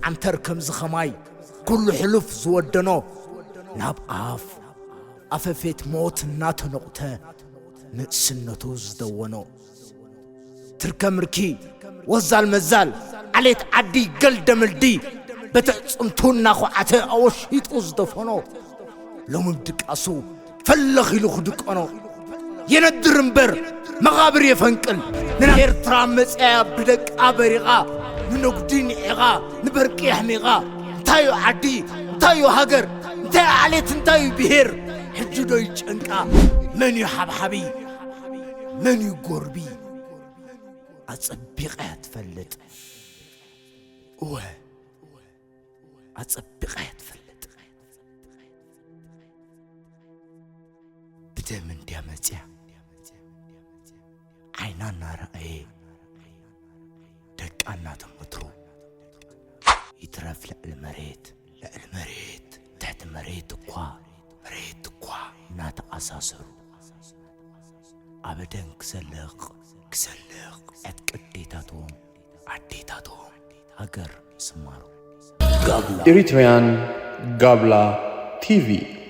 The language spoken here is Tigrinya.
ዓንተር ከምዚ ኸማይ ኩሉ ሕሉፍ ዝወደኖ፣ ናብ ኣፍ ኣፈፌት ሞት እናተነቑተ ንእስነቱ ዝደወኖ። ትርከ ምርኪ፣ ወዛል መዛል፣ ዓሌት ዓዲ ገልደምልዲ፣ በትዕ ጽምቱ እናኹዓተ ኣወሺጡ ዝደፈኖ። ሎሚ ብድቃሱ ፈለኽ ኢሉ ክድቀኖ። የነድር እምበር መቓብር የፈንቅል። ንኤርትራ መጽያያ ብደቃ በሪቓ፣ ንነጉዲ ንዒቓ፣ ንበርቂ ኣሕሚቓ። እንታዩ ዓዲ፣ እንታዩ ሃገር፣ እንታይ ዓሌት፣ እንታዩ ብሄር? ሕጂ ዶ ይጨንቃ? መን እዩ ሓብሓቢ? መን እዩ ጎርቢ? ኣጸቢቓ እያ ትፈልጥ። እወ፣ ኣጸቢቓ እያ ትፈልጥ። ብደም እንድያ መጽያ። ዓይና እናረኣየ፣ ደቃ እናተመትሩ። ይትረፍ ልዕሊ መሬት፣ ልዕሊ መሬት፣ ትሕቲ መሬት እኳ፣ መሬት እኳ እናተኣሳሰሩ። ኣበደን ክሰልቕ፣ ክሰልቕ፣ ዕጥቂ ኣዴታቶም፣ ኣዴታቶም፣ ሃገር ስማሩ። Eritrean Gabla T V.